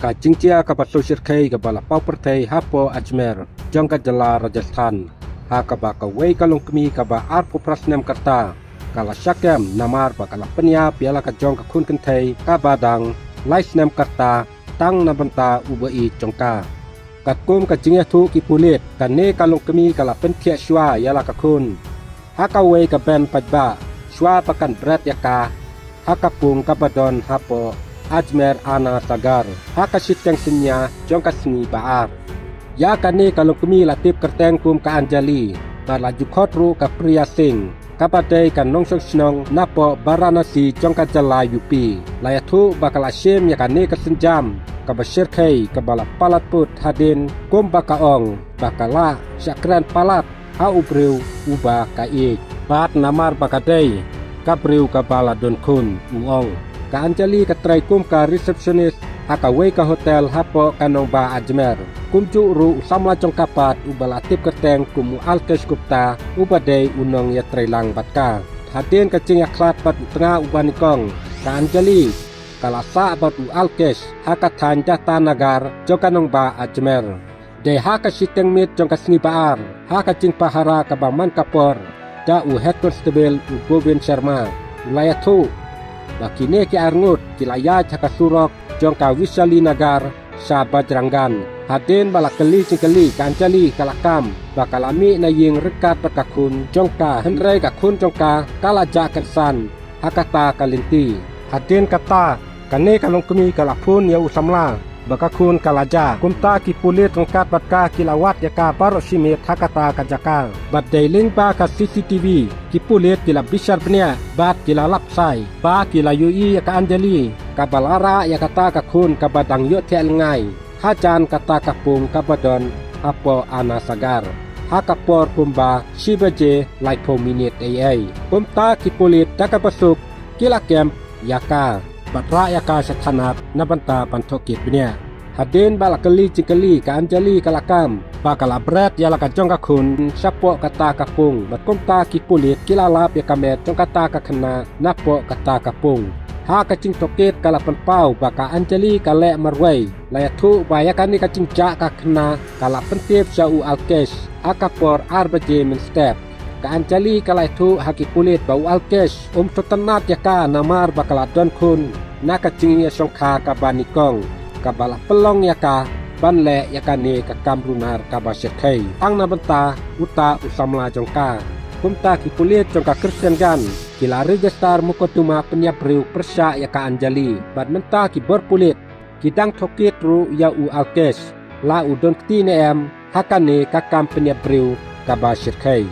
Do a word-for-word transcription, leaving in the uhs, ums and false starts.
Ka jingjia kaba sngewsyrkhei kaba la paw pyrthei hapoh Ajmer jong ka jylla Rajasthan, ha kaba kawei ka longkmie kaba arphew phra snem ka rta ka la shah kem namar ba ka la pynïap ïa la ka jong ka khun kynthei kaba dang lai snem ka rta tang na bynta u ba-ïeit jong ka. Katkum ka jingïathuh ki pulit, kane ka longkmie ka la pynthiah shuwa ïa la ka khun ha kawei ka bench paidbah shuwa ba kan bret ïa ka ha ka pung kaba don hapoh Ajmer Ana Sagar ha ka shiteng synñia jong ka sngi ba ar. Ïa kane ka longkmie la tip kyrteng kum ka Anjali, bad la ju khot ruh ka Priya Singh, kaba dei ka nongshong shnong napoh Varanasi jong ka jylla U P. La ïathuh ba ka la shim ïa kane ka sienjam kaba syrkhei kaba la palat put hadien kumba ka ong ba ka la shah kren palat ha u briew uba ka ïeit, bad namar ba ka dei ka briew kaba la don khun, u ong. Ka Anjali ka trei kum ka receptionist ha kawei ka hotel hapoh ka nongbah Ajmer. Kumjuh ruh u samla jong ka pat uba la tip kyrteng kum u Alkesh Gupta, uba dei u nongïatreilang bad ka. Hadien ka jingïakhlad bad u tnga uba nyngkong, ka Anjali ka la sah bad u Alkesh ha ka thaiñ Datta Nagar jong ka nongbah Ajmer. Dei ha ka shiteng miet jong ka sngi ba ar, ha ka jingpahara kaba man ka por da u Head Constable u Govind Sharma, u la ïathuh ba kine ki arngut ki la ïaid ha ka surok jong ka Vaishali Nagar sha Bajrang Ganj. Hadien ba la kylli jingkylli, ka Anjali ka la kam ba ka la mih na ïing ryngkat bad ka khun jong ka, hynrei ka khun jong ka ka la jah kynsan ha kata ka lynti. Hadien kata, kane ka longkmie ka la phone ïa u samla ba ka khun ka la jah. Kumta ki pulit ryngkat bad ka ki la wad ïa ka baroh shi miet ha kata ka jaka. Bad dei lyngba ka C C T V, ki pulit ki la bishar bniah bad ki la lap shai ba ki la ïohi ïa ka Anjali kaba la rah ïa kata ka khun kaba dang ïohthiah lyngngai hajan kata ka pung kaba don hapoh Ana Sagar ha ka por kumba shi baje laiphew minit eiei. Kumta ki pulit da kaba suk ki la kem ïa ka bad rah ïa ka sha thana na bynta ban tohkit bniah. Hadien ba la kylli jingkylli, ka Anjali ka la kam ba ka la bret ïa la ka jong ka khun shapoh kata ka pung, bad kumta ki pulit ki la lap ïa ka met jong kata ka khynnah napoh kata ka pung. Ha ka jingtohkit ka la pynpaw ba ka Anjali ka leh marwei. La ïathuh ba ïa kane ka jingjah ka khynnah ka la pyntip sha u Alkesh ha ka por ar baje mynstep. Ka Anjali ka la ïathuh ha ki pulit ba u Alkesh um sngewtynnat ïa ka namar ba ka la don khun na ka jingïashongkha kaba nyngkong, kaba la pynlong ïa ka ban leh ïa kane ka kam runar kaba syrkhei tang na bynta uta u samla jong ka. Kumta ki pulit jong ka Christian Ganj ki la register mukotduma pynïap briew pyrshah ïa ka Anjali, bad mynta ki bor pulit ki dang tohkit ruh ïa u Alkesh, la u don kti ne em ha kane ka kam pynïap briew kaba syrkhei.